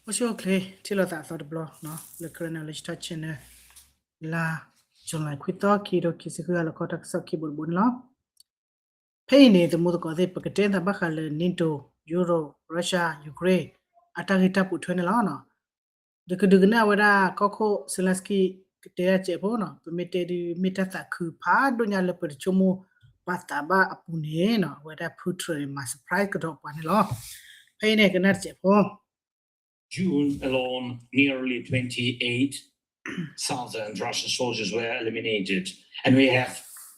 အိၣ်ဆူၣ်အိၣ်ချ့ ထံၣ်လိာ်သးအသီတဘျီ လၢ Karen Knowledge Talk Channel လါ July ခွံသီ ခံကထိခံဆံဃု ဟါလီၤခီတၢ်ကစီၣ်ခံဘိတဘိန့ၣ်လီၤ. ဖဲအံၤန့ၣ် သမူသကိးသ့ၣ် ပကတဲသးဘၣ်ဃးလၢ NATO, Europe, Russia, Ukraine အတၢ်ဂ့ၢ်တၢ်ပိာ်ထွဲန့ၣ်လီၤ. ဒုးကဒုးကနၣ်ဝဲဒၣ်ကီၢ်ခိၣ် Zelensky ကတဲဒၣ်စဲးဖိနီၤ, ပမ့ၢ်တဲဒုးမ့ၢ်တၢ်သးခုဖးဒိၣ်ညါလၢပတဆိကမိၣ်ပာ်သးဘၣ်အပူၤန့ၣ်နီၤ, အဝဲဒၣ် Putin န့ၣ် မၤ surprise ကဒီးပှၤန့ၣ်လီၤ. ဖဲအံၤန့ၣ် ကနၣ်တစဲးဖိ June alone, nearly twenty-eight thousand Russian soldiers were eliminated, and we have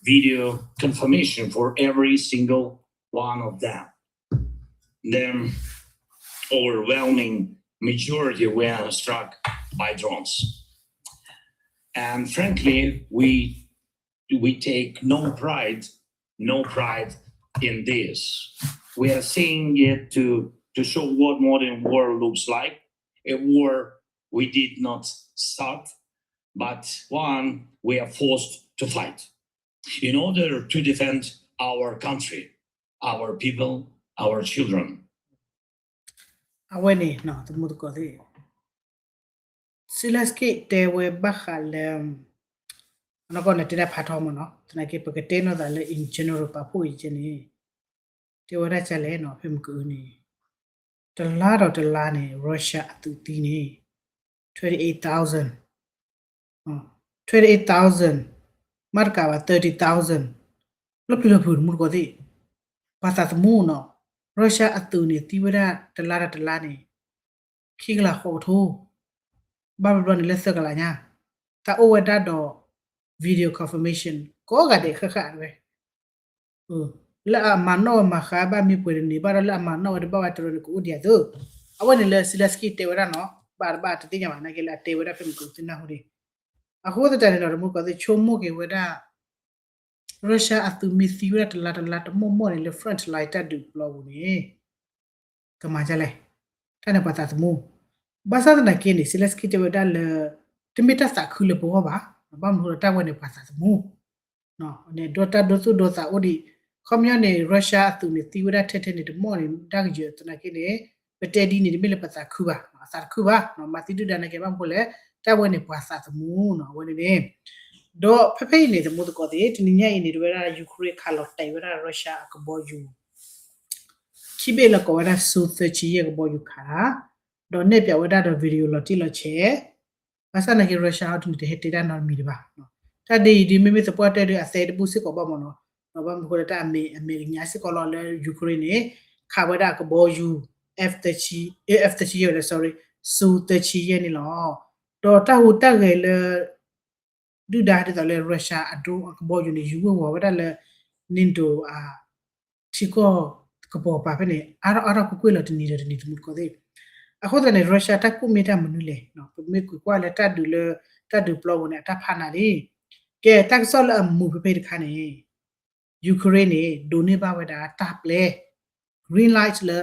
video confirmation for every single one of them. The overwhelming majority were struck by drones. And frankly, we we take no pride, no pride in this. We are saying it to, to show what modern war looks like, a war we did not start, but one we are forced to fight in order to defend our country, our people, our children. အဝဲန့ၣ် သမူသကိးသ့ၣ် Zelensky တဲဝဲဘၣ်ဃးလၢ အနီၢ်ကီၢ်န့ၣ်တဲဒၣ်ဖးထီမ့ၢ်နီၤ, သနာ်က့ ပကတဲနီၢ်သးလၢ in general ပာ်ဖှိၣ်အံၤကဲန့ၣ် တဲဝဲဒၣ်ကလဲၣ်နီၤ, ဖဲမုၢ်ကအုန့ၣ် တလါဒီးတလါန့ၣ် Russia အသုးသံန့ၣ် twenty eight thousand, twenty eight thousand, မ့ၢ်တကးဘၣ် thirty thousand, လီၤပျံၤလီၤဖုး သမူသကိးသ့ၣ်, ပှၤသးသမူနီၤ, Russia အသုးန့ၣ် သံဝဲဒၣ်တလါဒီးတလါန့ၣ် ခံကလးဃိးကထိ, ဘၣ်ဘျီဘျီန့ၣ်လၢသၢကလးညါ, တၢ်အိၣ်ဝဲဒၣ်ဒီး video confirmation ကိးဂၤဒဲးဃၣ်ဃၣ်ဝဲ လၢအမၤနီၣ်ဝဲမၤဃါဘၣ်မ့ၢ်ပှဲၤတန့ၢ်ဘၣ်ဒီး လၢအမၤနီၣ်ဝဲတဘၣ်ဝဲတရၢန့ၣ် ကအိၣ်ဒံးအသိး, အဝဲန့ၣ်လၢ Zelensky တဲဝဲဒၣ်နီၤ, ဘၣ်တဘၣ်တသ့ၣ်ညါဘၣ် နာ်က့လၢအတဲဝဲဒၣ်ဖဲမုၢ်ကသ့ၣ်နၢ်ဟူန့ၣ်, အဃိသတးန့ၣ်ဒီး သမူသကိးသ့ၣ်ဆိကမိၣ်က့ၤဝဲဒၣ် Russia အသုးမ့ၢ်သံဝဲဒၣ်တလါတလါတမိၢ်မိၢ်န့ၣ် လၢ front line တၢ်ဒုးပျီပူၤန့ၣ် ကမၤဒ်လဲၣ်, တၢ်န့ၣ်ပှၤသးသမူ, ဘၣ်ဆၣ်သနာ်က့န့ၣ် Zelensky တဲဝဲဒၣ်လၢ တမ့ၢ်တၢ်သးခုလၢပဂီၢ်ဘၣ်, ဘၣ်မနုၤဃိလၢတၢ်ဝဲန့ၣ်ပှၤသးသမူ န့ၣ်ဒီးတၢ်ဒိသူၣ်ဒိသးအိၣ်ဒံး, ခီပညီန့ၣ် Russia အသုးန့ၣ် သံဝဲဒၣ်ထဲထဲန့ၣ် တမိၢ်န့ၣ် ဒၣ်ကယၢၤသနာ်က့န့ၣ်, ပတဲဒ်န့ၣ် တမ့ၢ်လၢပသးခုဘၣ်, အသးတခုဘၣ်, မၤသံဒုၣ်ဒါနာ်က့ ဘၣ်မနုၤဃိလဲၣ်, တၢ်ဝဲန့ၣ်ပှၤသးသမူနီၤ အဝဲန့ၣ်န့ၣ်, ဒီးဖဲဖဲအံၤန့ၣ် သမူသကိးသ့ၣ် တနံၤညါအံၤန့ၣ် တဝဲဒၣ် Ukraine ခးလီၤတဲာ်ဝဲဒၣ် Russia အကဘီယူၤ ခံဘ့ၣ်လၢကိးဝဲဒၣ် Su သၢဆံယဲၢ်ကဘီယူၤခးတၢ်, ဒီးနဲၣ်ပၠးဝဲဒၣ်ဒီး video လီၤတံၢ်လီၤဆဲး, ဘၣ်ဆၣ်သနာ်က့ Russia အီၤဒ်န့ၣ် တဟဲတဲတၢ်နီတမံၤဒံးဘၣ်. တၢ်ဒ်အံၤဒ်မ့မ့ၢ်သပှၢ်တၢၢ်ဒီး အသဲတဘူၣ်စ့ၢ်ကီးဘၣ်မ့ၢ်နီၤ, ဒီးဘၣ်မနုၤဃိလၢတၢ်အမဲာ်ညါစ့ၢ်ကီးလီၤလၢ Ukraine န့ၣ် ခးဝဲဒၣ်အကဘီယူၤ F သၢဆံ, F သၢဆံယဲၢ်ဝဲဒၣ် sorry, Su သၢဆံယဲၢ်န့ၣ်လီၤ. ဒီးတၢ်ဟူးတၢ်ဂဲၤလၢ ဒုၣ်ဒါဒ်သိးလၢ Russia အ drone အကဘီယူၤန့ၣ် ယူၤဝ့ၤဝီၤဝဲဒၣ်လၢ NATO အ ထံကီၢ်ကပီၤပၤဖဲန့ၣ် အါထီၣ်အါထီၣ်ကွ့ၢ်ကွ့ၢ်လီၤတနံၤဒီးတနံၤ သမူသကိးသ့ၣ်. အဃိသတးန့ၣ် Russia တၢ်ကူၣ်မ့ၢ်တၢ်မနုၤလဲၣ်, ပမ့ၢ်ကွၢ်ကွၢ်လၢတၢ်ဒုးလၢ တၢ်ဒုးပျီပူၤန့ၣ် အတၢ်ဖးနးလံ. ကဲ တၢ်ကစီၣ်လၢအမူၤဖဲဖဲတခါန့ၣ် Ukraine န့ၣ် ဒိးန့ၢ်ဘၣ်ဝဲဒၣ်တၢ်ပျဲ green light လၢ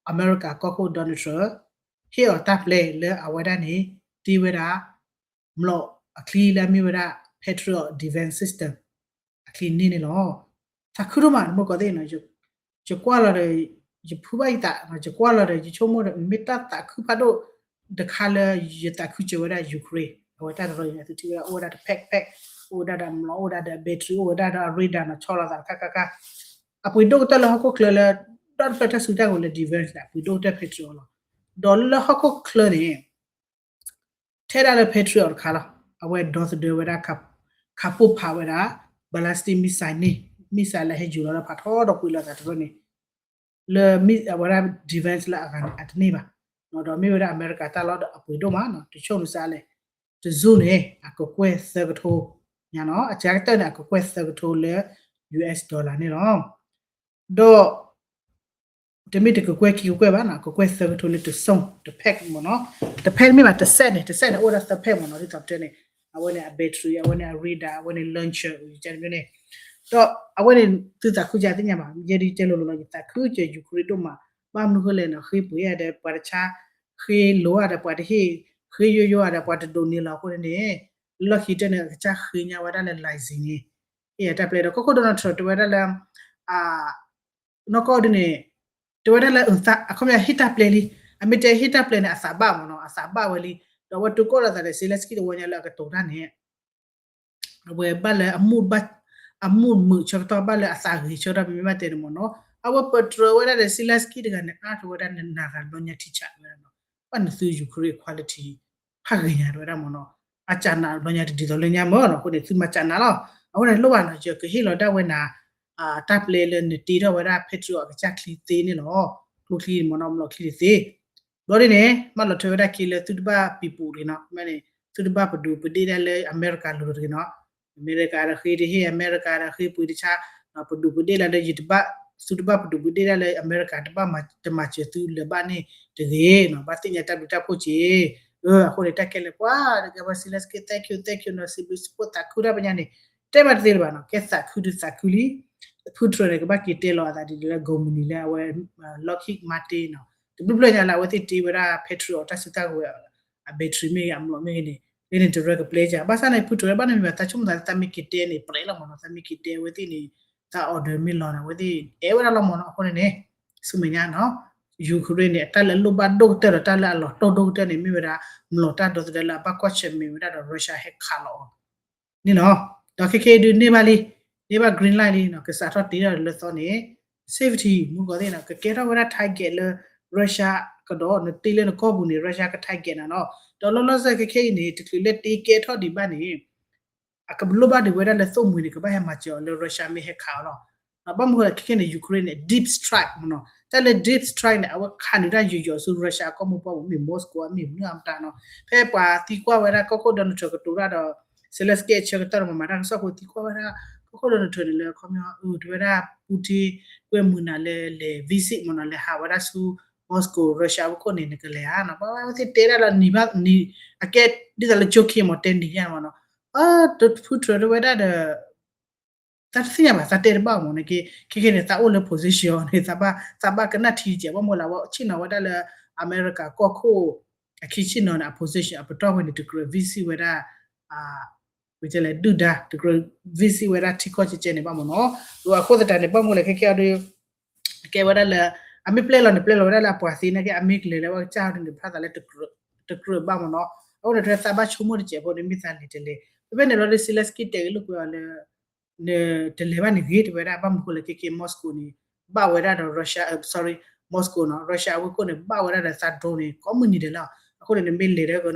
အမဲရကၤကီၢ်ခိၣ် Donald Trump ဟ့ၣ်အီၤတၢ်ပျဲလၢအဝဲဒၣ်န့ၣ် တ့ဝဲဒၣ် မျိာ်အချံလၢအမ့ၢ်ဝဲဒၣ် Patriot defense system အချံန့ၣ်န့ၣ်လီၤ. သးခုဒိၣ်မး သမူသကိးသ့ၣ်နီၤ, ယကွၢ်လီၤဒီး ယဖုဘၣ်ယသး, ယကွၢ်လီၤဒီး ယဆိကမိၣ်ဒီး မ့ၢ်တၢ်သးခုဖးဒိၣ်တခါလၢယသးခုစၢၤဝဲဒၣ် Ukraine အဝဲတၢ်တရီယၤ သုထံၣ်ဝဲဒၣ် အိၣ်ဝဲဒၣ်တ pack pack, အိၣ်ဝဲဒၣ်ဒီးမျိာ် အိၣ်ဝဲဒၣ်ဒီး battery, အိၣ်ဝဲဒၣ်ဒီး radar နီၤ ဆီလီၤသးတခါခါခါ, အပှ့ၤဒိၣ်ကတၢၢ်လၢဟီၣ်ခိၣ်ချၢလၢ ဒီတဖျၢၣ်တၢ်စုတၢ်ကဝဲၤလၢ defense န့ၣ် အပှ့ၤဒိၣ်ကတၢၢ် Patriot လီၤ. ဒီးလၢဟီၣ်ခိၣ်ချၢန့ၣ် ထဲဒၣ်လၢ Patriot တခါလီၤ, အဝဲဒီသဒၢဝဲဒၣ် ခးပိၢ်ဖးဝဲဒၣ် ballistic missile န့ၣ်, missile လၢဟဲယူၤလီၤလၢဖးထီဒီးကွံာ်လီၤသးတဖျၢၣ်န့ၣ်, လၢအဝဲဒၣ် defense လၢအဂၤန့ၣ် အတန့ၢ်ဘၣ်, ဒီးမ့ၢ်ဝဲဒၣ်အမဲရကၤတၢ်လီၢ်ဒီးအပှ့ၤဒိၣ်မး, တဆိကမိၣ်စ့ၢ်လဲၣ်, တစုန့ၣ် အကကွဲၢ်သၢကထိညါနီၤ, အစှၤကတၢၢ်န့ၣ် အကကွဲၢ်သၢကထိလၢ US dollar န့ၣ်လီၤ. ဒီး တမ့ၢ်တကကွဲၢ်ခံကကွဲၢ်ဘၣ်နီၤ, ကကွဲၢ်သၢကထိလၢတစိၢ် တ pack မ့ၢ်နီၤ, တ pack မ့ၢ်ဘၣ် တ set န့ၣ်, တ set န့ၣ် အိၣ်ဝဲဒၣ်သၢ pack မ့ၢ်နီၤ, ဒ်သိးပတဲန့ၣ်, အဝဲန့ၣ် အ battery, အဝဲန့ၣ် အ radar, အဝဲန့ၣ် launcher န့ၣ်, ဒီးအဝဲန့ၣ် သုသးခုကသ့ၣ်ညါဘၣ်, ယဲဒ်တဲလိၤလိၤလီၤ ယသးခုက့ၤ Ukraine ဒိၣ်မး, ဘၣ်မနုၤဃိလဲၣ်နီၤ, ဃ့ပှ့ၤဧါဒီးပှၤတဆါ, ဃ့လိၤဧါဒီးပှၤတဟ့ၣ်, ဃ့ယိယိဧါဒီးပှၤတဒိးန့ၢ်လီၤအဃိန့ၣ်, လၢခံကတၢၢ်န့ၣ် အကစၢ်ဃ့ညါဝဲဒၣ်လၢ license န့ၣ်, ဟ့ၣ်အတၢ်ပျဲဒီး ကီၢ်ခိၣ် Donald Trump တဲဝဲဒၣ်လၢ နီၢ်ကီၢ်ဒ်န့ၣ်, တဲဝဲဒၣ်လၢ အခီပညီဟ့ၣ်တၢ်ပျဲလံ, အမ့ၢ်တဲဟ့ၣ်တၢ်ပျဲန့ၣ် အသးဘၣ်မ့ၢ်နီၤ, အသးဘၣ်ဝဲလံ. ဒီးအဝဲတိၢ်ကီၣ်လိာ်သးဒီး Zelensky တဝီညါလၢအကတိၤတၢ်န့ၣ် အဝဲဘၣ်လၢအမူၣ်ဘၣ်, အမူၣ်မုာ်ဆၢကတီၢ်ဘၣ်လၢအသးဂ့ၤဆၢကတီၢ် ပမ့ၢ်ဘၣ်တဲန့ၣ်မ့ၢ်နီၤ, အဝဲပတြၢၤဝဲဒၣ်ဒီး Zelensky တဂၤန့ၣ် အါထီၣ်ဝဲဒၣ်နနၤဂၤတဘျီညါထံဆးဝဲဒၣ်နီၤ, ဘၣ်နသု Ukraine quality ဖးဂ့ၤညါတဝဲဒၣ်မ့ၢ်နီၤ, အကၢ်နးတဘျီညါတဒ်သိးလၢညါမ့ၢ်နီၤ, အဃိန့ၣ် သုမၤကၢ်နးလီၤ. အဃိန့ၣ်လိၣ်ဘၣ်နီၤ ယကဟ့ၣ်လီၤဒၣ်ဝဲနၤ တၢ်ပျဲလၢနတ့ထီၣ်ဝဲဒၣ် Patriot အကစၢ်ချံသ့န့ၣ်လီၤ, ကျိချံမ့ၢ်နီၤ မ့ၢ်နီၤချံတသ့ ဘျီဒ်န့ၣ် မၢလီၤထွဲဝဲဒၣ်က့ၤလၢသုတဘၣ်ပံၤပူၤတဂ့ၤနီၤ, မ့ၢ်န့ၣ် သုတဘၣ်ပဒူးပဒ့ၣ်ဒၣ်လၢအမဲရကၤလိၤတဂ့ၤနီၤ, အမဲရကၤဒီးဃ့တဟ့ၣ် အမဲရကၤဒီးဃ့ပှ့ၤတဆါ, ပဒူးပဒ့ၣ်လၢယတဘၣ်, သုတဘၣ်ပဒူးပဒ့ၣ်ဒၣ်လၢအမဲရကၤတဘၣ်တမၤစၢၤသုလၢၤဘၣ်န့ၣ်တဂ့ၤနီၤ, ဘၣ်သ့ၣ်ညါတၢ်ဘျုးတၢ်ဖှိၣ်က့ၤ, အဃိန့ၣ် တၢ်ခဲလၢာ်ပှၤတကဲပှၤ Zelensky thank you thank you နီၤ, စံးဘျုးစံးဖှိၣ်သးခုတၢ်ပညါန့ၣ် တဲဘၣ်တသ့လၢၤဘၣ်နီၤ, ကဲသးခုဒုးသးခုလံ Putin န့ၣ် ကဘၣ်က့ၤတဲလီၤအသးဒ်လၢ Germany လၢအဝဲ Lockheed Martin နီၤ, တဘျုးဖျၢၣ်ညါလၢအဝဲသ့ၣ်တ့ဝဲဒၣ် Patriot တၢ်စုတၢ်ကဝဲၤ အ battery မ့ၢ်ဂ့ၤ အမျိာ်မ့ၢ်ဂ့ၤန့ၣ် လၢန့ၣ်တရၢကပျဲကါ, ဘၣ်ဆၣ်န့ၣ် Putin ဘၣ်န့ၣ်မ့ၢ်ဘၣ် သးဆိကမိၣ်သး သးမ့ၢ်က့ၤတဲန့ၣ် ပြဲးလီၤမ့ၢ်နီၤ, သးမ့ၢ်က့ၤတဲအဝဲသ့ၣ်န့ၣ် သး order မ့ၢ်လီၤန့ၣ် အဝဲသ့ၣ်အဲၣ်ဝဲဒၣ်လီၤမ့ၢ်နီၤ, အဃိန့ၣ်န့ၣ် ဆူမဲာ်ညါနီၤ Ukraine န့ၣ် တၢ်လၢအလိၣ်ဘၣ်ဒိၣ်ကတၢၢ်ဒီးတၢ်လၢအလီၤတိၢ်ဒိၣ်ကတၢၢ်န့ၣ် မ့ၢ်ဝဲဒၣ် မျိာ်တၢ်ဒီသဒၢလၢအဘၣ်ကွၢ်ဆၢၣ်မဲာ်ဝဲဒၣ်ဒီး Russia ဟဲခးလီၤအီၤ န့ၣ်လီၤ. ဒီးခဲခဲအံၤဒုးန့ၢ်ဘၣ်လံ, န့ၢ်ဘၣ် green light လံနီၤ, ကစးထီၣ်တ့ထီၣ်လၢသီန့ၣ် safety မူကီၢ်သ့ၣ်နီၤ, ကကဲထီၣ်ဝဲဒၣ် target လၢ Russia ကဒီး နတ့လၢနကီၢ်ပူၤန့ၣ် Russia က target နၤနီၤ, ဒီးလီၤလီၤဆဲးဆဲးခဲခဲအံၤန့ၣ် တချုးလၢတ့ကဲထီၣ်ဒံးဘၣ်န့ၣ် အကလိၣ်ဘၣ်ဒံးဝဲဒၣ်လၢသိၣ်မှံၤန့ၣ် ကဘၣ်ဟဲမၤစၢၤအီၤလၢ Russia မ့ၢ်ဟဲခးအီၤလီၤ. ဘၣ်မနုၤဃိလဲၣ် ခဲခဲန့ၣ် Ukraine န့ၣ် deep strike မ့ၢ်နီၤ, တၢ်လၢ deep strike န့ၣ် အဝဲခးနုာ်တၢ်ယိာ်ယိာ်ဆူ Russia အကီၢ်မိၢ်ပှၢ်ပူၤ မ့ၢ် Moscow မ့ၢ်မနုၤအမတၤနီၤ, ဖဲပှၤသံကွၢ်ဝဲဒၣ်ကီၢ်ခိၣ် Donald Trump ကတိၤတၢ်ဒီး Zelensky အဆၢကတီၢ်ဒီး မၤမၤတၢ်ကစီၣ်ဖိသံကွၢ်ဝဲဒၣ် ကီၢ်ခိၣ် Donald Trump န့ၣ်လၢ ခီပညီ အၢ တဲဝဲဒၣ် Putin ကွဲမုာ်နၤလၢလဲၤ visit မ့ၢ်နီၤ လဲၤဟးဝဲဒၣ်ဆူ Moscow Russia အဝဲခိၣ်န့ၣ် နကလဲၤဧါနီၤ, ဘၣ်ဝဲသ့ၣ်တဲဒၣ်လီၤနံၤဘၣ်နံၤ, အကဲဒ်သိးလၢ ကၠိခံ မ့ၢ်တဲနံၤညါမ့ၢ်နီၤ, အၢ Putin တဲဝဲဒၣ်ဒီး သးတသ့ၣ်ညါဘၣ် သးတဲတဘၣ်မ့ၢ်န့ၣ်က့ ခဲခဲန့ၣ် သးအိၣ်လၢ position န့ၣ် သးဘၣ် သးဘၣ်ကနၣ်ထံကဲး ဘၣ်မနုၤလဲၣ် အဝဲဆ့ၣ်နီၤဝဲဒၣ်လၢ အမဲရကၤကီၢ်ခိၣ် အခံဆ့ၣ်နီၤန့ၣ် အ position အပတီၢ်ဝဲန့ၣ် တကြၢး visit ဝဲဒၣ် ဝဲလဲၣ် ဒုၣ်ဒါ တကြၢး visit ဝဲဒၣ်ထံကီၢ်ကဲကဲန့ၣ်ဘၣ်မ့ၢ်နီၤ, ဒီးအဃိသတးန့ၣ် ဘၣ်မနုၤလဲၣ် ခဲခဲအံၤဒီး ကဲဝဲဒၣ်လၢ အမ့ၢ်ပျဲလီၤန့ၣ် ပျဲလီၤဝဲဒၣ်လၢအပှၤသ့နာ်က့ အမ့ၢ်ကလဲၤလၢအဝဲကစၢ်ဒ်န့ၣ် ဖျါသးလၢ တကြၢးဘၣ်မ့ၢ်နီၤ, အဃိန့ၣ် တဲသးဘၣ်ဆိကမိၣ်တစဲးဖိန့ၣ် မ့ၢ်သးလဲၤတလဲၤ, ဖဲဖဲန့ၣ်လီၤဒီး Zelensky တဲက့ၤလိာ်ကွဲအီၤလၢ နတလဲၤဘၣ်န့ၣ်ဂ့ၤ တဲဝဲဒၣ် ဘၣ်မနုၤဃိလဲၣ် ခဲခဲ Moscow န့ၣ် ဘၣ်ဝဲဒၣ်ဒီး Russia, sorry, Moscow နီၤ Russia အဝဲခိၣ်န့ၣ် ဘၣ်ဝဲဒၣ်ဒီးသး drone န့ၣ် ကိးမုၢ်နံၤဒဲးလီၤ, အဃိန့ၣ် နမ့ၢ်လဲၤဒီး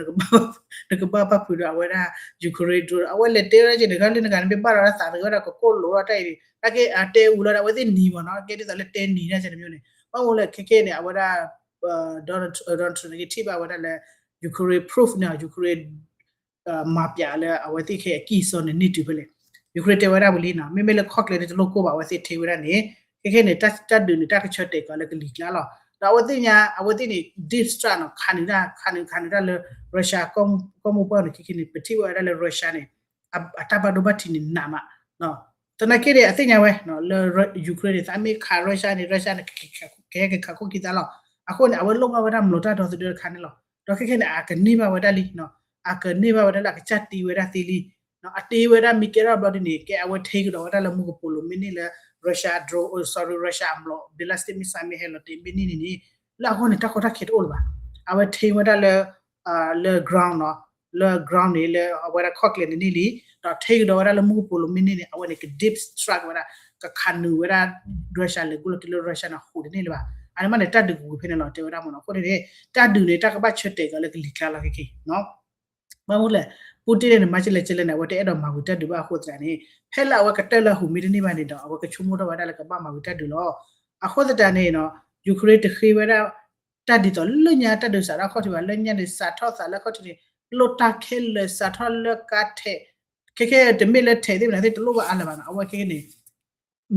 နကဘၣ်ဘၣ်ဖုးဒီးအဝဲဒၣ် Ukraine drone အဝဲလဲၤတဲဝဲဒၣ်က့ၤန့ၣ် ဂၤလၢနဂၤန့ၣ် မ့ၢ်ဘၣ်ဒီးသးတဂ့ၤဝဲဒၣ် ကကိၢ်လိာ်ဒီးတၢ်အံၤန့ၣ် တၢ်က့အတဲအူလီၤဒီး အဝဲသ့ၣ်နံၤမ့ၢ်နီၤ ကဲဒ်သိးလၢတဲနံၤဒၣ်ကဲန့ၣ်မ့ၢ်န့ၣ် ဘၣ်မနုၤလဲၣ် ခဲခဲန့ၣ် အဝဲဒၣ် Donald Trump န့ၣ် ကထံၣ်ဘၣ်ဝဲဒၣ်လၢ Ukraine proof န့ၣ် Ukraine မၤပျးလၢအဝဲသ့ၣ်ခဲအကံၢ်အစီန့ၣ် န့ၢ်တုၤဖဲလဲၣ်, Ukraine တဲဝဲဒၣ်ဝံၤလံနီၤ မ့မ့ၢ်လၢခီၣ်ကျဲန့ၣ် တလိၣ်ကိၢ်ဘၣ် အဝဲသ့ၣ်ထဲဝဲဒၣ်န့ၣ်, ခဲခဲန့ၣ် တၢ်ဒုးန့ၣ် တၢ်ကဆၢတဲာ်ကီးလၢကလံၤကျါလီၤ, ဒီးအဝဲသ့ၣ်ညါ အဝဲသ့ၣ်န့ၣ် deep strike နီၤ ခးနုာ်တၢ် ခးနုာ် ခးနုာ်တၢ်လၢ Russia ကီၢ်မိၢ်ပှၢ်န့ၣ် ခဲခဲန့ၣ် ပထံၣ်ဝဲဒၣ်လၢ Russia န့ၣ် အတၢ်ဘၣ်ဒိဘၣ်ထံးန့ၣ်နးမး သနာ်က့န့ၣ် အသ့ၣ်ညါဝဲ လၢ Ukraine န့ၣ် သးမ့ၢ်ခး Russia န့ၣ် Russia န့ၣ် ကဟဲက့ၤခးခိၣ်ခံသးလီၤ, အဃိန့ၣ် အဝဲလိၣ်ဘၣ်ဝဲဒၣ်မျိာ်တၢ်ဒီသဒၢတခါန့ၣ်လီၤ, ဒီးခဲခဲန့ၣ် အကန့ၢ်ဘၣ်ဝဲဒၣ်လံ, အကန့ၢ်ဘၣ်ဝဲဒၣ်လၢအကစၢ်တ့ဝဲဒၣ်သ့လံ, အတ့ဝဲဒၣ်မ့ၢ်ကဲထီၣ်ဘျီဒ်န့ၣ် ကဲအဝဲထ့ကဒီးဝဲဒၣ်လၢမူကပိာ်လိၤမ့ၢ်န့ၢ်လၢ Russia drone, sorry Russia အမျိာ် ballistic missile မ့ၢ်ဟဲလီၤတ့မ့ၢ်န့ၢ်န့ၣ်န့ၣ်, လၢအဃိန့ၣ် တၢ်ကီတၢ်ခဲတအိၣ်လၢၤဘၣ်, အဝဲထ့ဝဲဒၣ်လၢ လၢ ground နီၤ, လၢ ground န့ၣ် လၢအဝဲဒၣ်ခီၣ်ကျဲန့ၣ်န့ၢ်လံ, ဒီးထ့ကဒီးဝဲဒၣ်လၢမူကပိာ်လိၤမ့ၢ်န့ၢ်န့ၣ် အဝဲန့ၣ် က deep strike ဝဲဒၣ် ကခးနုာ်ဝဲဒၣ် Russia လဲၤကိၢ်လီၤတ့ၢ်လၢ Russia န့ၣ် ဟူးတန့ၢ်လၢၤဘၣ်, အန့ၣ်မးန့ၣ် တၢ်ဒုးကဝံၤဖဲန့ၣ်လီၤ တဲဝဲဒၣ်မ့ၢ်နီၤ, အဃိန့ၣ်န့ၣ် တၢ်ဒုးန့ၣ် တၢ်ကဘၣ်ဆၢတဲာ်ကီးလၢကလံၤကျါလီၤခဲခဲ ဘၣ်မနုၤလဲၣ်, Putin န့ၣ် မၤကလဲၣ်ကလဲၣ်န့ၣ် အဝဲတအဲၣ်ဒိးမၤဝံၤတၢ်ဒုးဘၣ်အဃိသတးန့ၣ် ဖဲလၢအဝဲကတၢၢ်လၢအဟူးမ့ၢ်တန့ၢ်ဘၣ်န့ၣ်ဒီး အဝဲကဆိကမိၣ်ထီၣ်ဝဲဒၣ်လၢကဘၣ်မၤဝံၤတၢ်ဒုးလီၤ. အဃိသတးန့ၣ်နီၤ Ukraine တဃ့ဝဲဒၣ် တၢ်ဒ်သိးလၢညါတၢ်ဒုးစးထီၣ်အခီၣ်ထံးဘၣ် လၢညါန့ၣ် စးထီၣ်သးလၢအခီၣ်ထံးန့ၣ် လိၣ်တၢ်ခဲလၢာ် စးထီၣ်လၢကါထဲး ခဲခဲတမ့ၢ်လၢထဲးသ့ၣ်မနုၤသ့ၣ် တလိၣ်ဘၣ်အါလၢၤဘၣ်နီၤ အဝဲခဲခဲန့ၣ်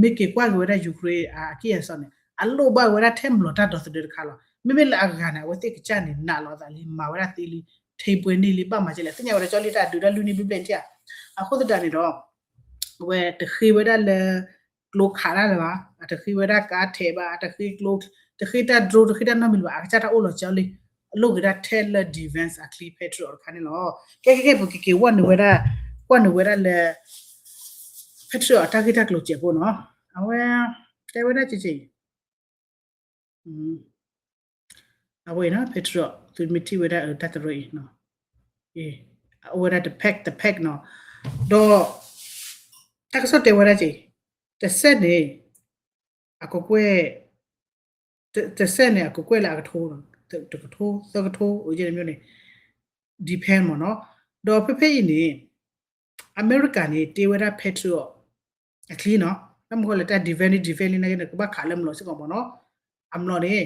မ့ၢ်က့ၤကွၢ်က့ၤဝဲဒၣ် Ukraine အကံၢ်အစီန့ၣ် အလိၣ်ဘၣ်ဝဲဒၣ်ထဲမျိာ်တၢ်ဒီသဒၢတခါလီၤ. မ့မ့ၢ်လၢအဂၤန့ၣ် အဝဲသ့ၣ်ကစၢ်န့ၣ် နာ်လီၤအသးလံ မၤဝဲဒၣ်သ့လံ ထ့ပှဲၤန့ၢ်လံ ဘၣ်မၤကလဲၣ် သ့ၣ်ညါဝဲဒၣ်ကၠီလံတၢ်ဒုးတၢ်လုၢ်န့ၢ်ဘျဲၣ်ဘျဲၣ်ထံၣ်ဧါ. အဃိသတးန့ၣ်ဒီး အဝဲတဃ့ဝဲဒၣ်လၢ ကျိခးတၢ်လၢၤဘၣ်, အတဃ့ဝဲဒၣ်ကါထဲးဘၣ်, တဃ့ကျိ, တဃ့တၢ် drone တဃ့တၢ်နီတမံၤလၢၤဘၣ်, အကစၢ်တၢ်အိၣ်လီၤကၠီလံ. အလိၣ်က့ၤဒၣ်ထဲလၢ defense အချံ Patriot တခါန့ၣ်လီၤ. ကဲကဲကဲ ပကက့ၤဝဲနုာ်ဝဲဒၣ်, ကွၢ်နုာ်ဝဲဒၣ်လၢ Patriot အတၢ်ဂ့ၢ်တၢ်ကျိၤစဲးဖိနီၤ. အဝဲ တဲဝဲဒၣ်က့ၤက့ၤ အ အဝဲအံၤနီၤ Patriot သုမ့ၢ်ထံၣ်ဝဲဒၣ်အတၢ်တရၢအံၤနီၤ အဝဲဒၣ်တ pack တ pack နီၤ ဒီး တၢ်ကစီၣ်တဲဝဲဒၣ်က့ၤ တစဲးန့ၣ် အကကွဲၢ် တစဲးန့ၣ် အကကွဲၢ်လၢအကထိ တကထိ သၢကထိ အိၣ်ယဲၢ်တမျိုးန့ၣ် depend မ့ၢ်နီၤ ဒီးဖဲဖဲအံၤန့ၣ် အမဲရကၤန့ၣ် တ့ဝဲဒၣ် Patriot အချံနီၤ တၢ်မ့ၢ်ဃီလၢတၢ် defend defend လံနာ်က့န့ၣ် ကဘၣ်ခးလၢမျိာ်စ့ၢ်ကီးမ့ၢ်နီၤ အမျိာ်န့ၣ်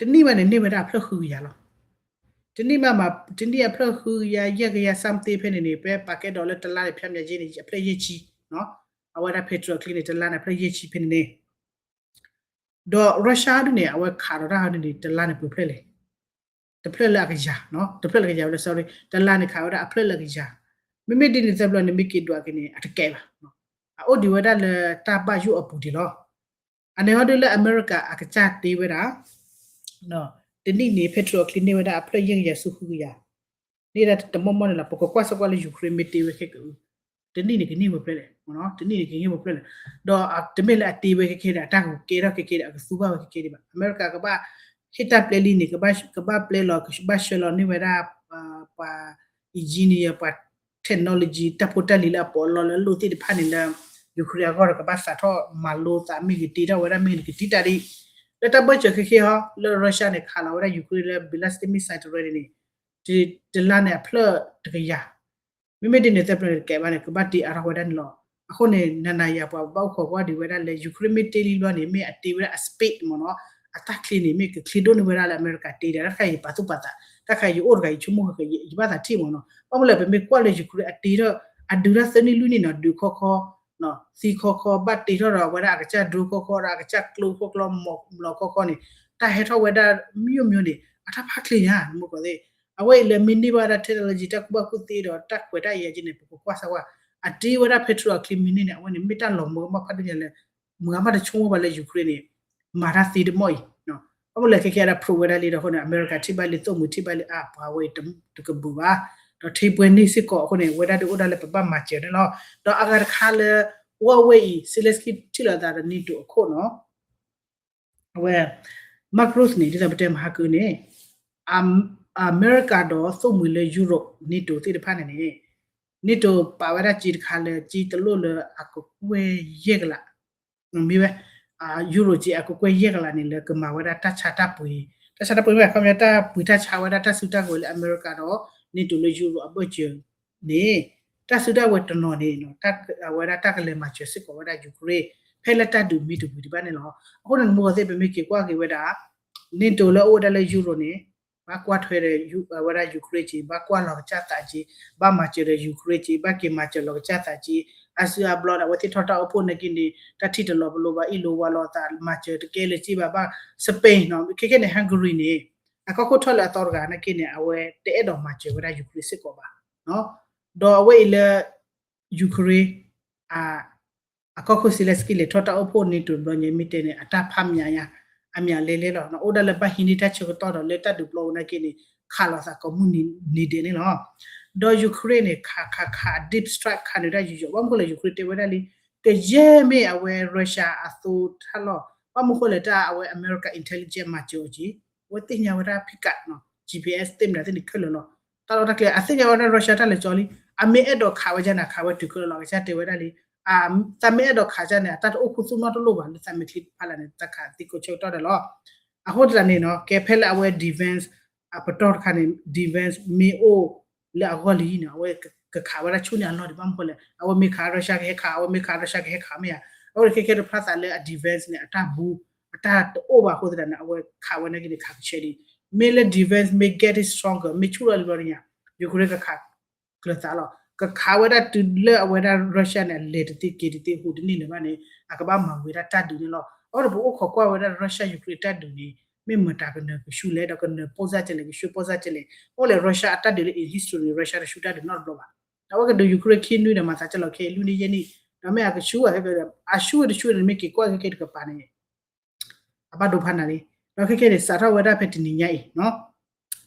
တနံၣ်ဘၣ်န့ၣ် န့ၢ်ဝဲဒၣ်အဖျၢၣ်ဃုကယၤလီၤ. တနံၣ်ဘၣ်မး တနံၣ်အဖျၢၣ်ဃုကယၤ ယဲၢ်ကယၤ something ဖဲန့ၣ်န့ၣ် ပပာ်ကဲဒီးလၢတလါန့ၣ် ဖျဲမယၤက့န့ၣ် အဖျၢၣ်ယဲၢ်ဆံနီၤ အဝဲဒၣ် Patriot ချံန့ၣ် တလါန့ၣ် အဖျၢၣ်ယဲၢ်ဆံဖဲန့ၣ်န့ၣ် ဒီး Russia ဒ်န့ၣ် အဝဲခးဒီးတၢ်ဟီဒ်န့ၣ် တလါန့ၣ်ပှဲၤဖျၢၣ်လဲၣ် တဖျၢၣ်လၢအကယၤနီၤ တဖျၢၣ်လၢကယၤဝဲဒၣ် sorry တလါန့ၣ်ခးဝဲဒၣ်အဖျၢၣ်လၢအကယၤ မ့မ့ၢ်ဒ်န့ၣ်သတးဘျီန့ၣ် မ့ၢ်က့ၤဒွးက့ၤန့ၣ် အတကဲဘၣ် အအိၣ်ဒံးဝဲဒၣ်လၢတၢ်ဘၣ်ယိၣ်အပူၤဒံးလီၤ. အန့ၣ်ဟီဒုလၢအမဲရကၤအကစၢ်တ့ဝဲဒၣ် တနံၣ်န့ၣ် Patriot ချံန့ၢ်ဝဲဒၣ်အဖျၢၣ်ယဲၢ်ကယၤဆူဃုကယၤ န့ၢ်ဒၣ်တမီၢ်မီၢ်န့ၣ်လီၤ. ပကကွၢ်စ့ၢ်ကီးလၢ Ukraine မ့ၢ်တ့ဝဲခဲကအု တနံၣ်န့ၣ်ကန့ၢ်ဝဲဖျၢၣ်လဲၣ် တနံၣ်န့ၣ်ကန့ၢ်ဝဲဖျၢၣ်လဲၣ်. ဒီးတမ့ၢ်လၢအတ့ဝဲခဲခဲဒီး အတၢ်ကကဲထီၣ်ခဲခဲဒီး အကသူဘၣ်ဝဲခဲခဲဒံးဘၣ်. အမဲရကၤကဘၣ်ဟ့ၣ်တၢ်ပျဲလံန့ၣ် ကဘၣ်ပျဲလီၤ ကဘၣ်ဆှၢလီၤန့ၢ်ဝဲဒၣ် ပှၤ engineer ပှၤ technology တၢ်ဖိတၢ်လံၤလၢအပီးအလီလၢအလိၣ်သ့ၣ်တဖၣ်န့ၣ်လၢ Ukraine အဂီၢ်ဒီး ကဘၣ်စးထီၣ်မၤလိသးမ့ၢ်ဂ့ၤ တ့ထီၣ်ဝဲဒၣ်မ့ၢ်ဂ့ၤန့ၣ် ကတံၢ်တၢ်ဒံး လၢတၢ်ဘၢၣ်စၢၤခဲခဲဟီ လၢ Russia န့ၣ် ခးလီၤဝဲဒၣ် Ukraine လၢ ballistic missile တရၢန့ၣ်န့ၣ် တလါန့ၣ်အဖျၢၣ်တကယၤ မ့မ့ၢ်ဒ်န့ၣ်သတးဘျီန့ၣ် တကဲဘၣ်န့ၣ် ကဘၣ်တ့အါထီၣ်ဝဲဒၣ်န့ၣ်လီၤ. အဃိန့ၣ် နၤနၤယၤယၤပှၤဘၣ်အိၣ်ခိးကွၢ်ဒံးဝဲဒၣ်လၢ Ukraine မ့ၢ်တ့လံဘျီန့ၣ် မ့ၢ်အတ့ဝဲဒၣ်အ speed မ့ၢ်နီၤ အတၢ်ချံန့ၣ် မ့ၢ်ကချ့ဒိၣ်န့ၢ်ဝဲဒၣ်လၢအမဲရကၤတ့ဒီး တၢ်တခါအံၤယပာ်သူၣ်ပာ်သး တၢ်တခါအံၤယအိၣ်တဂၤယဆိကမိၣ်ဃဲဃဲ ယဘၣ်သးထံၣ်မ့ၢ်နီၤ. ဘၣ်မနုၤလဲၣ် ပမ့ၢ်ကွၢ်လၢ Ukraine အတ့ထီၣ် အဒုးတၢ်သၢနံၣ်လွံၢ်နံၣ်နီၤ ဒုးခီခီ သံခီခီ ဘၣ်တ့ထီၣ်ဒီးဝဲဒၣ်အကစၢ် drone ခီခီဒီးအကစၢ်ကျိခီကျီ မျိာ်ခီခီန့ၣ် တၢ်ဟဲထီၣ်ဝဲဒၣ် မျိုးမျိုး န့ၣ် အတၢ်ဖးချ့ညါ နမ့ၢ်ကီးသ့ၣ် အဝဲအံၤလၢမ့ၢ်န့ၢ်ဘၣ်ဝဲဒၣ် technology တၢ်ကူၣ်ဘၣ်ကူၣ်သ့ဒီးတၢ်ခွဲးတၢ်ယာ်က့န့ၣ် ပကကွၢ်စ့ၢ်ကီး အတ့ဝဲဒၣ် Patriot ချံမ့ၢ်န့ၢ်န့ၣ် အဝဲန့ၣ် မ့ၢ်တၢ်လီၤမုာ်ကမၣ်ဖးဒိၣ်ညါလၢ မုာ်ဂၤမးတဆိကမိၣ်ဘၣ်လၢ Ukraine န့ၣ် မၤတၢ်သ့တမီၢ်အံၤ ဘၣ်မနုၤလဲၣ် ခဲကဲဒၣ် prove ဝဲဒၣ်လံဒီးအဃိန့ၣ် အမဲရကၤထံၣ်ဘၣ်လံ သိၣ်မှံၤထံၣ်ဘၣ်လံ အါ ပှၤဝဲအံၤတကဘူးဘၣ် ဒီးထံပှဲၤန့ၢ်စ့ၢ်ကီးအဃိန့ၣ် ဝဲဒၣ်ဒုးအိၣ်ဒၣ်လၢပဘၣ်မၤစၢၤန့ၣ်လီၤ. ဒီးအဂၤတခါလၢ ဝဲအံၤ Zelensky ထံၣ်လိာ်သးဒီး NATO အခိၣ်နီၤ အဝဲ Mark Rutte န့ၣ် ဒ်သိးပတဲမဟါကၢန့ၣ် အမဲရကၤဒီးသိၣ်မှံၤလၢ Europe NATO သ့ၣ်တဖၣ်န့ၣ်န့ၣ် NATO ပာ်ဝဲဒၣ်က့တခါလၢက့တလိၣ်လၢအကကွဲၢ်ယဲၢ်ကလး မ့ၢ်ဝဲ Euro က့အကကွဲၢ်ယဲၢ်ကလးန့ၣ် လၢကမၤဝဲဒၣ်တၢ်ဆါတၢ်ပှ့ၤ တၢ်ဆါတၢ်ပှ့ၤမ့ၢ် ခီပညီတၢ်ပှ့ၤတၢ်ဆါဝဲဒၣ်တၢ်စုတၢ်ကဝဲၤလၢအမဲရကၤဒီး NATO လၢ Europe အဘၢၣ်စၢၤန့ၣ် တၢ်စုတၢ်ကဝဲၤတနီၤန့ၣ် အဝဲဒၣ်တၢ်ကလဲၤမၤစၢၤစ့ၢ်ကီးဝဲဒၣ် Ukraine ဖဲလၢတၢ်ဒုးမ့ၢ်တဝံၤဒံးဘၣ်န့ၣ်လီၤ. အဃိန့ၣ် နမ့ၢ်ကီးသ့ၣ် ပမ့ၢ်က့ၤကွၢ်က့ၤဝဲဒၣ် NATO လၢအအိၣ်ဝဲဒၣ်လၢ Europe န့ၣ် ဘၣ်ကွၢ်ထွဲဒီး ဝဲဒၣ် Ukraine က့ ဘၣ်ကွၢ်လီၤကစၢ်သးက့ ဘၣ်မၤစၢၤဒီး Ukraine က့ ဘၣ်က့ၤမၤစၢၤလီၤကစၢ်သးက့ အါစုအါဘျီဒီး အဝဲသ့ၣ်ထီၣ်တၢ်အိၣ်ဖှိၣ်နာ်က့န့ၣ် တၢ်ထံၣ်တလီၤပလိာ်ဘၣ် အ့ၣ်လိာ်ဝါလိာ်အသး မၤစၢၤတကဲလၢၤစ့ၢ်ဘၣ် ဘၣ် Spain နီၤ ခဲခဲန့ၣ် Hungary န့ၣ် အကီၢ်ခိၣ်ထီၣ်လၢအသီတဂၤနာ်က့န့ၣ် အဝဲတအဲၣ်ဒိးမၤစၢၤဝဲဒၣ် Ukraine စ့ၢ်ကီးဘၣ် ဒီးအဝဲအံၤလၢ Ukraine အကီၢ်ခိၣ် Zelensky လဲၤထီၣ်တၢ်အိၣ်ဖှိၣ် NATO ဘျီညါ မ့ၢ်တဲန့ၣ် အတၢ်ဖးမးညါ အမးလဲလဲလီၤ. အိၣ်ဒၣ်လၢဘၣ်ဟံးန့ၢ်တၢ်ဆၢကတီၢ်ဒီး လၢတၢ်ဒုးပျီဝဲနာ်က့န့ၣ် ခးလိာ်သးကိးမုၢ်နံၤဒဲးန့ၣ်လီၤ. ဒီး Ukraine န့ၣ် ခးခးခး deep strike ခးနုာ်တၢ်ယူးယီၣ် ဘၣ်မနုၤဃိလဲၣ် Ukraine တဲဝဲဒၣ်လံ ကယဲၢ်မ့ၢ်အဝဲ Russia အသိတၢ်လီၢ် ဘၣ်မနုၤဃိလဲၣ် တၢ်အဝဲအမဲရကၤ intelligence မၤစၢၤအီၤက့ အဝဲသ့ၣ်ညါဝဲဒၣ် ဖံးကး GPS သ့ၣ်မတၤသ့ၣ်န့ၣ်ခဲလၢာ်လီၤ. တၢ်လီၢ်တၢ်ကျဲ အသ့ၣ်ညါဝဲဒၣ် Russia တၢ်လဲၤကၠီလံ အမ့ၢ်အဲၣ်ဒိးခးဝဲဒၣ်န့ၣ် ခးဝဲတုၤခဲလၢာ်လီၤ. အကစၢ်တဲဝဲဒၣ်လံ သးမ့ၢ်အဲၣ်ဒိးခးကၢ်န့ၣ် အတၢ်တအိၣ်ခူသူၣ်နီတလိၣ်ဘၣ် လၢသးမ့ၢ်ချံတဖၣ်လၢ်န့ၣ် သးခးသံကိးဆၢကတီၢ်ဒၣ်လီၤ. အဃိသတးန့ၣ်နီၤ ကဲဖဲလၢအဝဲ defense အပတီၢ်တခါန့ၣ် defense မ့ၢ်အိၣ်လၢအဂီၢ်လံန့ၣ် အဝဲကခးဝဲဒၣ်ဆူန့ၣ်အလီၢ်ဒံး ဘၣ်မနုၤဃိလဲၣ် အဝဲမ့ၢ်ခး Russia ကဟဲခး အဝဲမ့ၢ်ခး Russia ကဟဲခးမ့ၢ်ဧါ. အဃိန့ၣ် ခဲခဲတဖျါသးလၢအ defense န့ၣ် အတၢ်ဘူး အတၢ်တအိၣ်ဘၣ်အဃိသတးန့ၣ် အဝဲခးဝဲနာ်က့န့ၣ် ခးကဆှဲဒံး မ့ၢ်လၢ defense မ့ၢ် get it stronger မ့ၢ်ဆူၣ်ထီၣ်လံဘျီန့ၣ်ညါ Ukraine ကခး ကျၢၤသးလီၤ. ကခးဝဲဒၣ်တုၤလၢအဝဲဒၣ် Russia န့ၣ် အလဲၤတသ့က့ၤတသ့ ဟူးတန့ၢ်လၢၤဘၣ်န့ၣ် အကဘၣ်မၤဝဲဒၣ်တၢ်ဒုးန့ၣ်လီၤ. အဃိဒီးပအိၣ်ခိးကွၢ်ဝဲဒၣ် Russia Ukraine တၢ်ဒုးန့ၣ် မ့ၢ်မတၤကနၢၤကဆူလဲၣ် ဒီးကနၢၤပိၢ်စၢ်ကလဲၣ် ကဆူပိၢ်စၢ်ကလဲၣ်. အိၣ်လဲၣ် Russia အတၢ်ဒုးလၢ in history န့ၣ် Russia တဆူတၢ်ဒုးနီတဘျီဘၣ်. ဒီးအဝဲကဒုး Ukraine ခံနွံဒီးမၤသးကလီၤခဲအံၤ လွံၢ်နံၣ်ယဲၢ်နံၣ် ဒီးမ့ၢ်အကဆူအခဲက အဆူဝဲတဆူန့ၣ် မ့ၢ်က့ၤကွၢ်ခဲကဲတကပၤန့ၣ် အဘၣ်ဒိဖးနၤလံ. ဒီးခဲကဲန့ၣ် စးထီၣ်ဝဲဒၣ်ဖဲတနံၤညါအံၤ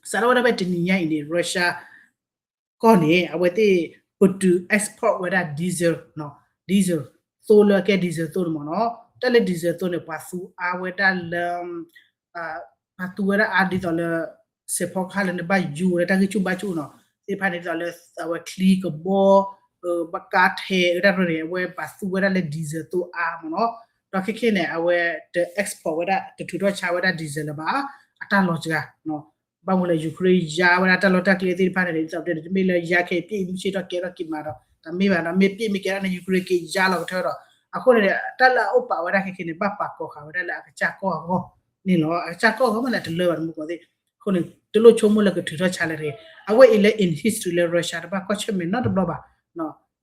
စးထီၣ်ဝဲဒၣ်ဖဲတနံၤညါအံၤန့ၣ် Russia ကီၢ်န့ၣ် အဝဲသ့ၣ်ပတုာ် export ဝဲဒၣ် diesel နီၤ diesel သိလၢအကဲ diesel သိန့ၣ်မ့ၢ်နီၤ တၢ်လၢ diesel သိန့ၣ် ပှၤသူအါဝဲဒၣ်လၢ ပှၤသူဝဲဒၣ်အါဒ်သိးလၢ စဲးဖီကဟၣ်လၢနဘၣ်ယူၤဝဲဒၣ်တၢ်ဂံၢ်ဆူၣ်ဘါဆူၣ်နီၤ သ့ၣ်တဖၣ်န့ၣ် ဒ်သိးလၢအဝဲချံကဘီ ဘၣ်ကါထဲးဝဲဒၣ်န့ၣ် အဝဲပှၤသူဝဲဒၣ်လၢ diesel သိအါမ့ၢ်နီၤ ဒီးခဲခဲန့ၣ် အဝဲတ export ဝဲဒၣ် တထုးထီၣ်ဆါဝဲဒၣ် diesel လၢၤဘၣ် အတၢ်လီၤစှၤ ဘၣ်မနုၤလဲၣ် Ukraine ယါဝဲဒၣ်တၢ်လီၢ်တၢ်ကျဲသ့ၣ်တဖၣ်န့ၣ် ဒ်သိးပတဲန့ၣ် တမ့ၢ်လၢယါခဲအံၤ ပျဲၢ်အံၤမုၢ်ဆ့ၣ်ထီၣ်ကဲထီၣ်က့ၤမးဒီး တမ့ၢ်ဘၣ်ဒီး မ့ၢ်ပျဲၢ်မ့ၢ်ကဲထီၣ်န့ၣ် Ukraine က့ၤယါလီၤကထၢဒီး အဃိန့ၣ် တၢ်လၢအအိၣ်ပာ်ဝဲဒၣ်ခဲခဲန့ၣ် ဘၣ်ပာ်ကီၤဃာ်ဝဲဒၣ်လၢအကစၢ်ကီၢ်အဂီၢ်န့ၣ်လီၤ. အကစၢ်ကီၢ်အဂီၢ်မ့ၢ်လဲၣ် တလၢဘၣ်တမူကီၢ်သ့ၣ် အဃိန့ၣ် တလိၣ်ဆိကမိၣ်လၢကထုးထီၣ်ဆါလၢတဂ့ၤ အဝဲအံၤလၢ in history လၢ Russia တဘၣ်ကွၢ်ဆၢၣ်မဲာ်နီတဘျီဘၣ်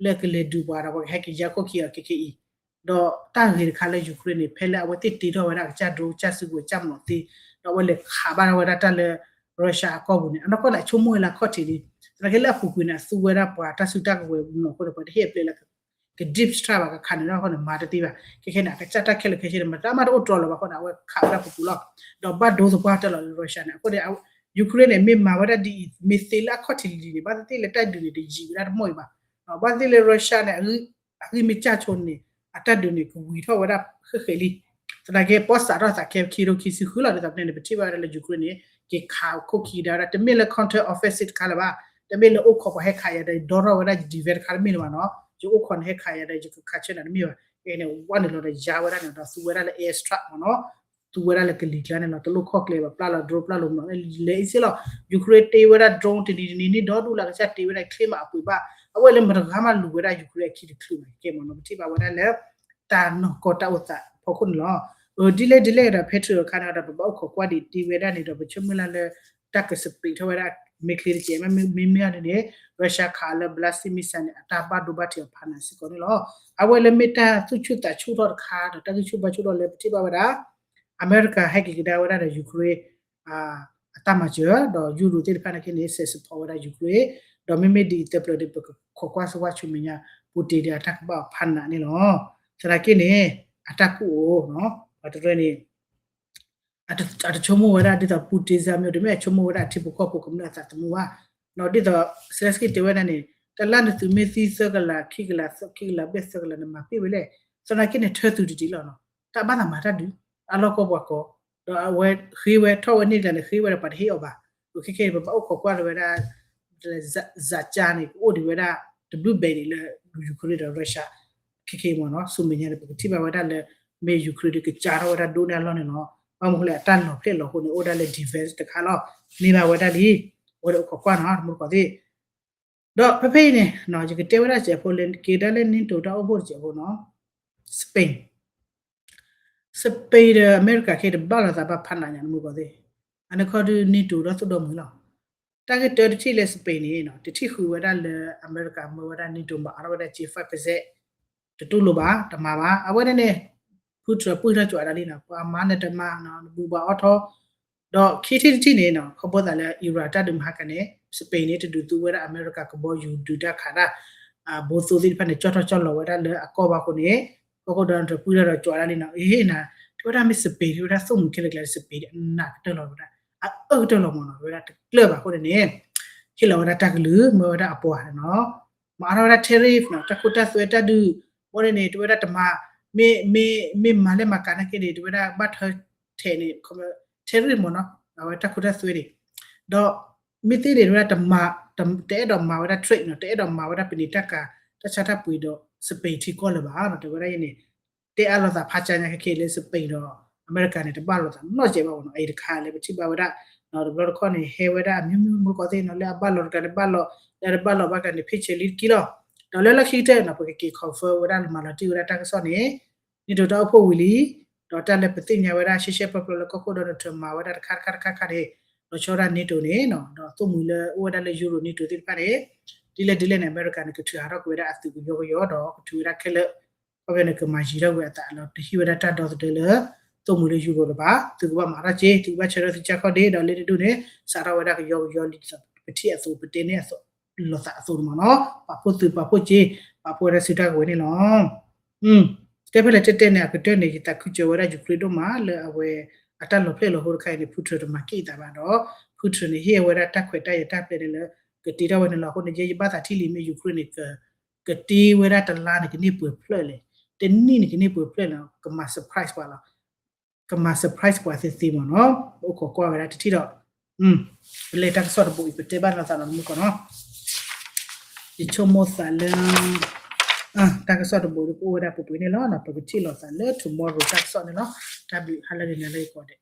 လၢကလဲၤဒုးပှၤဒီးပှၤကဟဲက့ၤယါခိၣ်ခံအီၤခဲခဲအံၤ ဒီးတၢ်ဂ့ၤတခါလၢ Ukraine န့ၣ် ဖဲလၢအဝဲသ့ၣ်တ့ထီၣ်ဝဲဒၣ်ကစၢ် drone ကစၢ်စုကဝဲၤကစၢ်မနီၤသ့ ဒီးအဝဲလဲၤခးဘၣ်ထီၣ်ဝဲဒၣ်တၢ်လၢ Russia အကီၢ်ပူၤန့ၣ် အနီၢ်ကီၢ်န့ၣ် အဆိကမိၣ်ဝဲလၢအခီၣ်ထံးလံ သနာ်က့လၢအပူၤကွံာ်န့ၣ် အသူဝဲဒၣ်ပှၤတၢ်စုတၢ်ကဝဲၤမနီၤအဃိန့ၣ် ပှၤတဟ့ၣ်အပျဲၢ်လၢ က deep strike ဘၣ် ကခးန့ၣ်လီၤအဃိန့ၣ် မၤတသ့ဘၣ် ခဲခဲန့ၣ် အကစၢ်တၢ်ခဲလၢာ်ခဲဆ့န့ၣ် မတၤမးတအိၣ်တြီလၢၤဘၣ်အဃိန့ၣ် အဝဲခးဝဲဒၣ်ပူၤပူၤလီၤ ဒီးဘၣ်ဒိသပှၢ်တၢၢ်လီၤလၢ Russia န့ၣ် အဃိန့ၣ် Ukraine န့ၣ် မ့ၢ်မၤဝဲဒၣ်ဒ်အံၤ မ့ၢ်သ့လၢအခီၣ်ထံးလံန့ၣ် ဘၣ်သ့ၣ်သ့ၣ်လၢတၢ်ဒုးန့ၣ် တယံာ်ဝဲဒၣ်တမီၢ်အံၤဘၣ် ဘၣ်သ့ၣ်သ့ၣ်လၢ Russia န့ၣ် အဂံၢ်မ့ၢ်စၢ်ဆိန့ၣ် အတၢ်ဒုးန့ၣ် ကဝံၤထီၣ်ဝဲဒၣ်ဃဲးဃဲးလံ သနာ်က့ ပီၣ်စးထီၣ်သးခဲခံထိခံဆံဃုလီၤ ဒ်သိးပတဲန့ၣ် ပထံၣ်ဘၣ်ဝဲဒၣ်လၢ Ukraine န့ၣ် က့ၤခးခိၣ်ခံကဒါဝဲဒၣ် တမ့ၢ်လၢ counter offensive တခါလၢၤဘၣ် တမ့ၢ်လၢအိၣ်ခိးပှၤဟဲခးယၤဒီး ယဒီထီၣ်ဝဲဒၣ်ယ defense တခါတမ့ၢ်လၢၤဘၣ်နီၤ ယအိၣ်ခိးန့ၣ်ဟဲခးယၤဒီး ယကခးဆၢနၤတမ့ၢ်ဘၣ် အန့ၣ် ဝဲနုာ်လီၤဒီးယါဝဲဒၣ်န့ၣ်ဒီး သူဝဲဒၣ်လၢ air strike မ့ၢ်နီၤ သူဝဲဒၣ်လၢကလံၤကျါန့ၣ်လီၤ တလိၣ်ခီၣ်ကျဲဘၣ် ပျၢ်လီၤ drone ပျၢ်လီၤမ့ၢ်နီၤ လဲၤအံၤစ့လီၤ Ukraine တ့ဝဲဒၣ် drone တနံၤတနံၤန့ၣ် ဒီဒူၣ်လၢအကစၢ်တ့ဝဲဒၣ်ချ့မးအပှ့ၤဘၣ် အဝဲလၢမတၤတဂၤမးလူၤဝဲဒၣ် Ukraine အခံတချုးဘၣ် ကဲမ့ၢ်နီၤ ပထံၣ်ဘၣ်ဝဲဒၣ်လၢ တၢ်နီၢ်ကီၢ်တၢ်အိၣ်သးဖီခိၣ်န့ၣ်လီၤ ဒ်လဲၣ်ဒ်လဲၣ်ဒီး Patriot အခါန့ၣ်ဒီး ပဘၣ်အိၣ်ခိးကွၢ်ဒံးတ့ဝဲဒၣ်န့ၣ်ဒီး ပဆၢမုၢ်လၢ်လၢ တၢ်ကစပံးထီၣ်ဝဲဒၣ် မ့ၢ်ချ့တကဲး မ့မ့ၢ်န့ၣ်န့ၣ် Russia ခးလၢ ballistic missile န့ၣ် အတၢ်ဘၣ်ဒိဘၣ်ထံးအဖးနးစ့ၢ်ကီးန့ၣ်လီၤ အဝဲလၢမ့ၢ်တၢ်သူၣ်ဆူၣ်သးဆူၣ်ထီၣ်တခါဒီး တၢ်ဂံၢ်ဆူၣ်ဘါဆူၣ်ထီၣ်လၢပထံၣ်ဘၣ်ဝဲဒၣ် အမဲရကၤဟဲက့ၤကဒါဝဲဒၣ်ဒီး Ukraine အတၢ်မၤစၢၤ ဒီး Europe သ့ၣ်တဖၣ်န့ၣ်က့န့ၣ် စဲး support ဝဲဒၣ် Ukraine ဒီးမ့မ့ၢ်ဒ်အံၤသပှၢ်ဒီး ပကခိးကွၢ်ဆၢဝါဆူမဲာ်ညါ Putin ဒ်အတၢ်ကဘၣ်အီၤဖးနးန့ၣ်လီၤ သနာ်က့န့ၣ် အတၢ်ကူၣ်အိၣ် ပှၤတရၢန့ၣ် အတဆိကမိၣ်ဝဲဒၣ်ဒ်သိး Putin စ့ၢ်မ့ၢ်တမ့ၢ်အဆိကမိၣ်ဝဲဒၣ်အထံဖိကီၢ်ဖိကမျၢၢ်အသးသမူဘၣ် ဒ်သိး Zelenskyy တဲဝဲဒၣ်န့ၣ် တလါန့ၣ်သုးမ့ၢ်သံသၢကလး ခံကလး ခံကလးဘျဲၣ်သၢကလးန့ၣ် မၤပ့ၢ်ဝဲလဲၣ် သနာ်က့န့ၣ် ထၢသုးတဒံးလီၤနီၤ တၢ်ဘၣ်သးမၤတၢ်ဒုး အလီၢ်ကီၢ်ပှၤကီၢ် ဒီးအဝဲဃ့ဝဲထီၣ်ဝဲန့ၣ်တဂၤန့ၣ် ဃ့ဝဲဒီးပှၤတဟ့ၣ်အီၤဘၣ် ခဲခဲန့ၣ် ပဘၣ်အိၣ်ခိးကွၢ်လၢၤဝဲဒၣ် စးကါန့ၣ် ကအိၣ်ဒံးဝဲဒၣ် တဘျုးဘဲန့ၣ်လၢ Ukraine ဒီး Russia ခဲခဲမ့ၢ်နီၤ ဆူမဲာ်ညါန့ၣ် ပကထံၣ်ဘၣ်ဝဲဒၣ်လၢ မ့ၢ် Ukraine ဒုးကစးထီၣ်ဝဲဒၣ်ဒိၣ်န့ၢ်အလီၢ်န့ၣ်လီၤ ဘၣ်မနုၤဃိလဲၣ် အတၢ်လီၤဖျဲၣ်လီၤဃိန့ၣ် အိၣ်ဒၣ်လၢ defense တခါလီၤ မ့ၢ်ဘၣ်ဝဲဒၣ်လံ အဝဲဒၣ်အိၣ်ခိးကွၢ်နီၤ တမူတကိးသ့ၣ် ဒီးဖဲဖဲအံၤန့ၣ် ယကတဲဝဲဒၣ်စဲးဖိလၢ က့ၤဒၣ်လၢ NATO တၢ်အိၣ်ဖှိၣ်တစဲးဖိနီၤ Spain Spain ဒီးအမဲရကၤခဲအံၤ တဘၣ်လိာ်သးဘၣ်ဖးနးညါတမူတကိးသ့ၣ် အနီၢ်ကီၢ်ဒုး NATO ဒီးသိၣ်ဒီမုၢ်လီၤ တၢ်ဂ့ၢ်တၢတထံၣ်လၢ Spain န့ၣ် တထံၣ်ဃုာ်ဝဲဒၣ်လၢအမဲရကၤမၢဝဲဒၣ် NATO မၤအါထီၣ်ဝဲဒၣ်က့ five percent တတူၢ်လိာ်ဘၣ် တမၤဘၣ် အဝဲန့ၣ်န့ၣ် ဖုထြၢးပှၢ်ထီၣ်ကွၢ်ဒၣ်လံနီၤ ပှၤမၤနတမၤ နဘူးဘၣ်အီၣ်ထီၣ် ဒီးခံထံၣ်တထံၣ်န့ၣ်နီၤ ခီဖျိသးလၢ Iran တၢ်ဒုးမဟါကန့ၣ် Spain န့ၣ် တဒုးသူဝဲဒၣ်အမဲရကၤကဘီယူၤဒုးတၢ်ခးတၢ် ဘိသိသ့ၣ်တဖၣ်န့ၣ် ကၠီၣ်ထီၣ်ကၠီၣ်လီၤဝဲဒၣ်လၢအကီၢ်ဘၣ်အဃိန့ၣ် ကီၢ်ခိၣ် Donald Trump ပှၢ်ထီၣ်ဒီးကွၢ်ဒၣ်လံနီၤ အ့နၤ တဲဝဲဒၣ်မ့ၢ် Spain တဲဝဲဒၣ်သိၣ်မုၢ်ခဲလၢာ်ကျါ Spain အနးကတၢၢ်လီၤဝဲဒၣ် အအၢကတၢၢ်လီၤမ့ၢ်နီၤ တဲဝဲဒၣ်တကျၢၢ်ဘၣ်အဃိန့ၣ်န့ၣ် ဟ့ၣ်လီၤဝဲဒၣ်တၢ်ကလုၢ် မၢဝဲဒၣ်အပှၤနီၤ မၤအါထီၣ်ဝဲဒၣ် tariff နီၤ တၢ်ခိတၢ်သွဲတၢ်ဒုး အဃိန့ၣ်န့ၣ် တဲဝဲဒၣ်တမၤ မ့ၢ် မ့ၢ် မ့ၢ်မၤလဲၣ်မၤကၤနာ်က့န့ၣ် တဲဝဲဒၣ်ဘၣ်ထၢထဲးန့ၣ် tariff မ့ၢ်နီၤ အဝဲတၢ်ခိတၢ်သွဲန့ၣ် ဒီး မ့ၢ်သ့န့ၣ် တဲဝဲဒၣ်တမၤ တအဲၣ်ဒိးမၤဝဲဒၣ် trade နီၤ တအဲၣ်ဒိးမၤဝဲဒၣ်ပနံာ်တၢ်ကၤ တၢ်ဆါတၢ်ပှ့ၤဒီး Spain ထံကီၢ်လၢၤဘၣ်နီၤ တဲဝဲဒၣ်အံၤန့ၣ် တဲအါလိာ်သးဖးကၠါညါခဲခဲလၢ Spain ဒီး အမဲရကၤန့ၣ် တဘၣ်လိာ်သးနီတစဲးဘၣ်မ့ၢ်နီၤ အံၤတခါလၢပထံၣ်ဘၣ်ဝဲဒၣ် တဘျီတခီၣ်န့ၣ် ဟဲဝဲဒၣ်အမျိုးမျိုးမူတကိးသ့ၣ်နီၤ လၢအဘၣ်လိာ်တဂၤန့ၣ်ဘၣ်လိာ် လၢတဘၣ်လိာ်ဘၣ်တဂၤန့ၣ် ဖ့ၣ်ဆၢလံတက့ၢ်လီၤ ဒီးလၢလီၢ်ခံကတၢၢ်နီၤ ပကက့ၤ confirm ဝဲဒၣ်လၢမၤလီၤတံၢ်ဝဲဒၣ်တၢ်ကစီၣ်န့ၣ် NATO တၢ်အိၣ်ဖှိၣ်ဝံၤလံ ဒီးတၢ်လၢပသ့ၣ်ညါဝဲဒၣ်ရှဲရှဲပျီပျီလၢကီၢ်ခိၣ် Donald Trump မၤဝဲဒၣ်တခါတခါတခါခါန့ၣ် လီၤဆီဒၣ် NATO န့ၣ်နီၤ ဒီးသိၣ်မှံၤလၢအိၣ်ဝဲဒၣ်လၢ Euro NATO သ့ၣ်တဖၣ်န့ၣ် ဒ်လဲၣ်ဒ်လဲၣ်န့ၣ် အမဲရကၤန့ၣ် ကထုးဟးထီၣ်ကွံာ်ဝဲဒၣ်အသုးကယီကယီဒီး ကထုးဝဲဒၣ်ခဲလၢာ် ခီပညီန့ၣ် ကမၤယံၤထီၣ်ကွံာ်အသးလီၤ တဟံးဝဲဒၣ်တၢ်ဒီသဒၢလၢ သိၣ်မှံၤလၢ Euro လၢၤဘၣ် သုကဘၣ်မၤထီၣ်က့ သုကဘၣ်ဆၢထၢၣ်သုကၢ်ခီၣ်ဒ့ ဒီးလၢန့ၣ်ဒိၣ်န့ၣ် စးထီၣ်ဝဲဒၣ်ကယီကယီလံ ဒ်သိးပထံၣ်အသိး ပတဲန့ၢ်အသိး လိာ်သးအသိးန့ၣ်မ့ၢ်နီၤ ပာ်ဖှိၣ်သုးပာ်ဖှိၣ်က့ ပာ်ဖှိၣ်ဝဲဒၣ်စုတၢ်ကဝဲၤန့ၣ်လီၤ တဲဖဲလဲၣ်တဲတဲန့ၣ် အကတၢၢ်န့ၣ် ယသးခုစၢၤဝဲဒၣ် Ukraine ဒိၣ်မးလၢအဝဲ အတၢ်လီၤဖျဲၣ်လီၤဟိတခါအံၤန့ၣ် Putin တမၤက့ၣ်အသးဘၣ်ဒီး Putin န့ၣ် ဟ့ၣ်ဝဲဒၣ်တၢ်ခွဲးတၢ်ယာ်တၢ်ပျဲန့ၣ်လၢ ကတ့ထီၣ်ဝဲန့ၣ်လီၤ အဃိန့ၣ် ယဲယဘၣ်သးထံၣ်လံမ့ၢ် Ukraine န့ၣ် ကတ့ဝဲဒၣ်တလါန့ၣ် ကန့ၢ်ပှဲၤဖျၢၣ်လဲၣ် တနံၣ်န့ၣ် ကန့ၢ်ပှဲၤဖျၢၣ်လဲၣ် ကမၤ surprise ပှၤလီၤ ကမၤ surprise ပှၤသ့သ့မ့ၢ်နီၤ, ပအိၣ်ခိးကွၢ်ဝဲဒၣ်တထံၣ်ဒီး, ပလဲၤတၢ်ကစီၣ်တဘိအံၤ ပတဲဘၣ်လိာ်သးလီၤမုၢ်ကီၢ်နီၤ, ယဆိကမိၣ်သးလၢ တၢ်ကစီၣ်တဘိဒီး ပအိၣ်ဝဲဒၣ်ပှဲၤပှဲၤန့ၣ်လီၤ. ပကထံၣ်လိာ်သးလၢ tomorrow တၢ်ကစီၣ်န့ၣ်လီၤ. တၢ်ဘျုး ဟါလၢဂ့ၤ နၤလၢဂ့ၤကိးဂၤဒဲး.